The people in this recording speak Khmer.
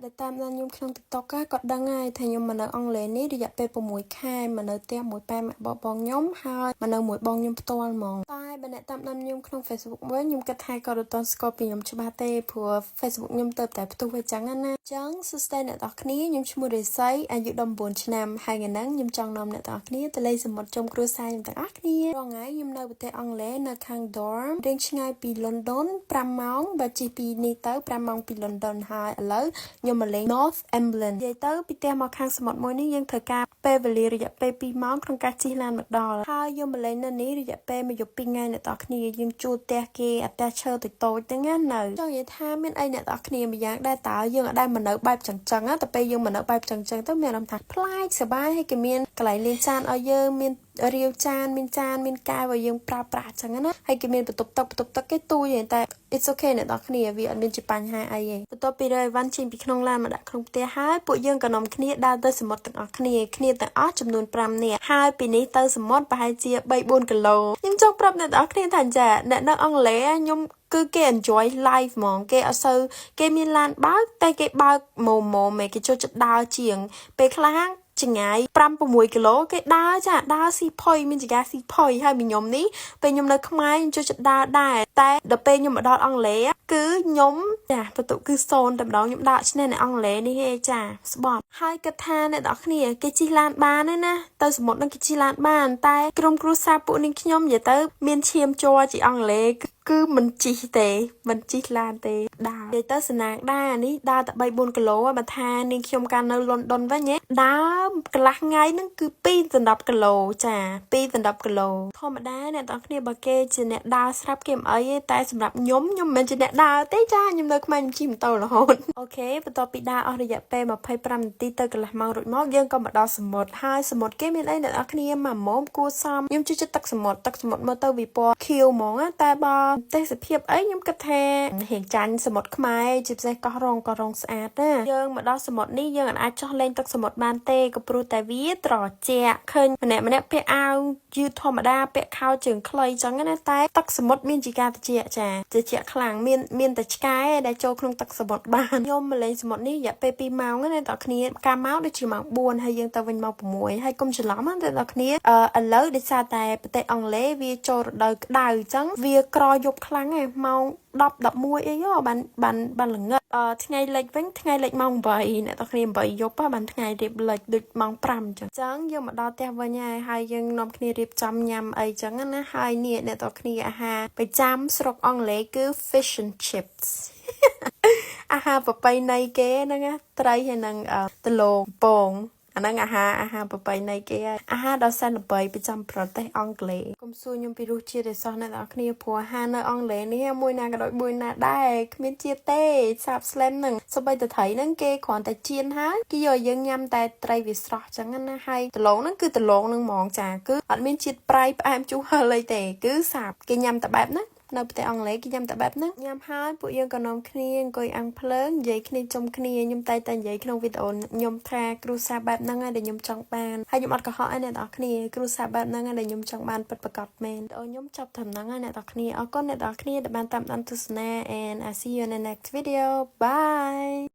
ដែលតាមដានខ្ញុំក្នុង TikTok គាត់ដឹងហើយថាខ្ញុំមកនៅអង់គ្លេសនេះរយៈពេល6ខែមកនៅផ្ទះមួយប៉ែម៉ាក់បងបងខ្ញុំហើយមកនៅមួយបងខ្ញុំផ្ទាល់ហ្មងតែបើអ្នកតាមដានខ្ញុំក្នុង Facebook វិញខ្ញុំគិតថាគាត់អត់ទាន់ស្គាល់ពីខ្ញុំច្បាស់ទេព្រោះ Facebook ខ្ញុំទៅតែផ្ទុះវាចឹងណាចឹងសួស្តីអ្នកទាំងអស់គ្នាខ្ញុំឈ្មោះរិស័យអាយុ19ឆ្នាំហើយថ្ងៃហ្នឹងខ្ញុំចង់នាំអ្នកទាំងអស់គ្នាទៅលេងសមុទ្រជុំគ្រួសារខ្ញុំទាំងអស់គ្នារាល់ថ្ងៃខ្ញុំនៅប្រទេសអង់គ្លេសនៅខាង Durham រៀងឆ្ងាយពី London 5ម៉ោងបើជិះពីនេះទៅ5ម៉ោងពី London ហើយឥឡូវខ្ញុំមកលេង Northumberland និយាយទៅពីផ្ទះមកខាងសមុទ្រមួយនេះយើងត្រូវការពេលវេលារយៈពេល2ម៉ោងក្នុងការជិះឡានមកដល់ហើយយើងមកលេងនៅនេះរយៈពេលមួយយប់2ថ្ងៃអ្នកទាំងអស់គ្នាយើងជួលផ្ទះគេអាផ្ទះឈើតូចៗហ្នឹងណានៅចង់និយាយថាមានអីអ្នកទាំងអស់គ្នាម្យ៉ាងដែរតើយើងអត់ដែលមកនៅបែបចឹងចឹងណាតែពេលយើងមកនៅបែបចឹងចឹងទៅមានអារម្មណ៍ថាប្លែកសប្បាយហើយគេមានកន្លែងលាងចានឲ្យយើងមានរាវចានមានចានមានកែវឲ្យយើងប្រើប្រាស់ចឹងណាហើយគេមានបន្ទប់ទឹកបន្ទប់ទឹកគេទូយតែ it's okay អ្នកទាំងអស់គ្នាវាអត់មានជាបញ្ហាអីទេបន្ទាប់ពីរើអីវ៉ាន់ចេញពីក្នុងឡានមកដាក់ក្នុងផ្ទះហើយពួកយើងក៏នាំគ្នាដើរទៅសមុទ្រទាំងអស់គ្នាគ្នាទាំងអស់ចំនួន5នាក់ហើយពីនេះទៅសមុទ្រប្រហែលជា3 4គីឡូខ្ញុំចង់ប្រាប់អ្នកទាំងអស់គ្នាថាចាអ្នកនៅអង់គ្លេសខ្ញុំគឺគេ enjoy life ហ្មងគេអត់សូវគេមានឡានបើកតែគេបើកម៉ូម៉ូមែនគេចូលចិត្តដើរជាងពេលខ្លះចម្ងាយ5 6គីឡូគេដើរចាដើរស៊ីផុយមានចកាស៊ីផុយហើយមីខ្ញុំនេះពេលខ្ញុំនៅខ្មែរខ្ញុំចូលចិត្តដើរដែរតែដល់ពេលខ្ញុំមកដល់អង់គ្លេសគឺខ្ញុំចាបន្ទុកគឺសូន្យតែម្ដងខ្ញុំដើរឈ្នះនៅអង់គ្លេសនេះឯងចាស្បត់ហើយគិតថាអ្នកទាំងអស់គ្នាគេជិះឡានបានទេណាទៅសមុទ្រនឹងគេជិះឡានបានតែក្រុមគ្រួសារពួកនាងខ្ញុំនិយាយទៅមានឈាមជ័រជាអង់គ្លេសគឺមិនជិះទេមិនជិះឡានទេដើរនិយាយទៅសណាងដែរនេះដើរតែ3 4គីឡូបើថានាងខ្ញុំកាលនៅលន់ដុនវិញដើរកន្លះថ្ងៃហ្នឹងគឺ2ដល់10គីឡូចា2ដល់10គីឡូធម្មតាអ្នកទាំងគ្នាបើគេជាអ្នកដើរស្រាប់គេមិនអីទេតែសម្រាប់ខ្ញុំខ្ញុំមិនមែនជាអ្នកដើរទេចាខ្ញុំនៅខ្មែរខ្ញុំជិះម៉ូតូរហូត okay បន្ទាប់ពីដើរអស់រយៈពេល25នាទីទៅកន្លះម៉ោងរួចមកយើងក៏មកដល់សមុទ្រហើយសមុទ្រគេមានអីអ្នកទាំងគ្នាមកមុំគួសមខ្ញុំជួយចិត្តទឹកសមុទ្រទឹកសមុទ្រមើលទៅវាពណ៌ខៀវហ្មងតែបើទេសភាពអីខ្ញុំគិតថារៀងចាញ់សមុទ្រខ្មែរជាពិសេសកោះរងកោះរងស្អាតណាយើងមកដល់សមុទ្រនេះយើងអាចចោះលេងទឹកសមុទ្របានទេក៏ព្រោះតែវាត្រជាក់ឃើញម្នាក់ម្នាក់ពាក់អាវយឺតធម្មតាពាក់ខោជើងខ្លីចឹងណាតែទឹកសមុទ្រមានជាការត្រជាក់ចាត្រជាក់ខ្លាំងមានមានតែឆ្កែដែលចូលក្នុងទឹកសមុទ្របានខ្ញុំមកលេងសមុទ្រនេះរយៈពេល2ម៉ោងណាអ្នកគ្នាកាលមកដូចជាម៉ោង4ហើយយើងទៅវិញម៉ោង6ហើយកុំច្រឡំណាអ្នកគ្នាអឺឥឡូវដោយសារតែប្រទេសអង់គ្លេសវាចូលរដូវក្តៅអញ្ចឹងវាក្រយប់ខ្លាំងឯងម៉ោង10 11អីបានបានបានល្ងឹតអឺថ្ងៃលិចវិញថ្ងៃលិចម៉ោង8អ្នកទាំងគ្នា8យប់បានថ្ងៃរៀបលិចដូចម៉ោង5អញ្ចឹងអញ្ចឹងយើងមកដល់ផ្ទះវិញហើយហើយយើងនាំគ្នារៀបចំញ៉ាំអីចឹងណាហើយនេះអ្នកទាំងគ្នាអាហារប្រចាំស្រុកអង់គ្លេសគឺ fish and chips អាហារប្រពៃណីគេហ្នឹងណាត្រីហើយនឹងដលងពងអាហ្នឹងអាហារអាហារប្រពៃណីគេហើយអាហារដ៏សែនល្បីប្រចាំប្រទេសអង់គ្លេសកុំសួរខ្ញុំពីរសជាតិទេសោះអ្នកទាំងអស់គ្នាព្រោះអាហារនៅអង់គ្លេសនេះមួយណាក៏ដូចមួយណាដែរគ្មានជាតិទេសាបស្លែមហ្នឹងសូម្បីតែត្រីហ្នឹងគេគ្រាន់តែចៀនហើយគេយកឲ្យយើងញ៉ាំតែត្រីវាស្រស់ចឹងណាហើយដលងហ្នឹងគឺដលងហ្នឹងហ្មងចាគឺអត់មានជាតិប្រៃផ្អែមជូរហឹរអីទេគឺសាបគេញ៉ាំតែបែបហ្នឹងនៅប្រទេសអង់គ្លេសគេញ៉ាំតែបែបហ្នឹងញ៉ាំហើយពួកយើងក៏នាំគ្នាអង្គុយអាំងភ្លើងនិយាយគ្នាជុំគ្នាខ្ញុំតែតែនិយាយក្នុងវីដេអូខ្ញុំថាគ្រួសារបែបហ្នឹងហើយដែលខ្ញុំចង់បានហើយខ្ញុំអត់កុហកឯអ្នកទាំងអស់គ្នាគ្រួសារបែបហ្នឹងហើយដែលខ្ញុំចង់បានពិតប្រាកដមែនអូខ្ញុំចប់ត្រឹមហ្នឹងហើយអ្នកទាំងអស់គ្នាអរគុណអ្នកទាំងអស់គ្នាដែលបានតាមដានទស្សនា and I see you in the next video. Bye.